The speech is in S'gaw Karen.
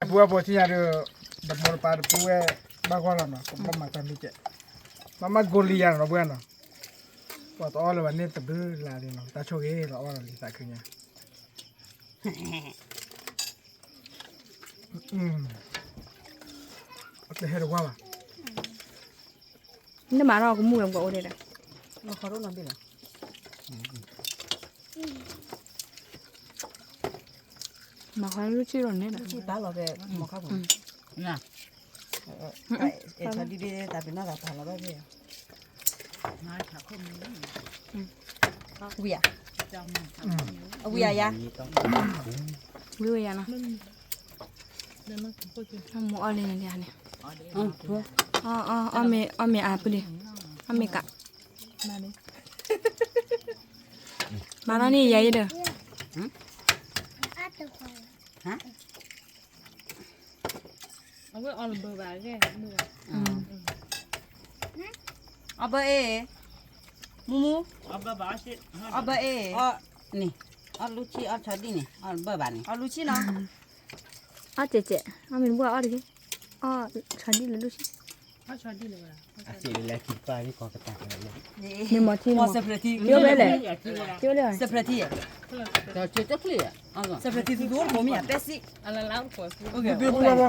ပဝဲဖိထံၣ်ညါဒီး ဒီမိၢ်ဒီပၢ်တပူၤဝဲဘၣ်ဂီၢ်လီၤနီၤ, ကဘၣ်မၤတၢ်မံကဲး, မၤမၤကိးလံယၤနီၤ ပဝဲနီၤ, ပှၤတအီၣ်လၢၤဘၣ်န့ၣ်တဘျုးလါလံနီၤ, တၢ်ဆိၣ်ဂ့ၤလီၤအီၣ်လီၤလံသးခုညါ, တဟဲတဝါဘၣ်, နမၤထီၣ်ကမူၣ်ဝဲပှၤအိၣ်ဒဲးဒီး, မၤခီဒိၣ်နီၤဘ့ၣ်လီၤ. မၤခီလူၤဆံလီၤန့ၣ်ဒီး, ဆံပာ်လီၤဖဲမီၤခါပူၤ, ဝံၤယၤ, အဝံၤယၤယၤ, ဝံၤဝဲယၤနီၤ, မိၢ်အီၣ်လံန့ၣ်ဒ်န့ၣ်, အီၣ်မ့ၤအါပလံ, အီၣ်မ့ၤကး, မၤလီၤန့ၣ်ယၤယဒီး အဝဲအီၣ်လၢဘၢဘၣ်, အီၣ်ဘၢအ့ၣ်, မူမူ, အီၣ်ဘၢအ့ၣ်, န့ၣ်, အီၣ်လူၤဆံ အီၣ်ဆီဒံၣ်န့ၣ်, အီၣ်ဘၢဘၣ်န့ၣ်, အီၣ်လူၤဆံနီၤ, အီၣ်ကဲးကဲး, အီၣ်မ့ၤတဘၣ်အီၣ်တဂ့ၤ, အီၣ်ဆီဒံၣ်လၢလူၤဆံ, မ့ၢ်မၤထံ, တဝဲလဲၣ်, တဝဲလဲၣ်, စဲးဖရထံ, စဲးဖရထံ, စဲးဖရထံ, ပမ့ၢ်ယၤပဲစံး, ပူၤလီၤ,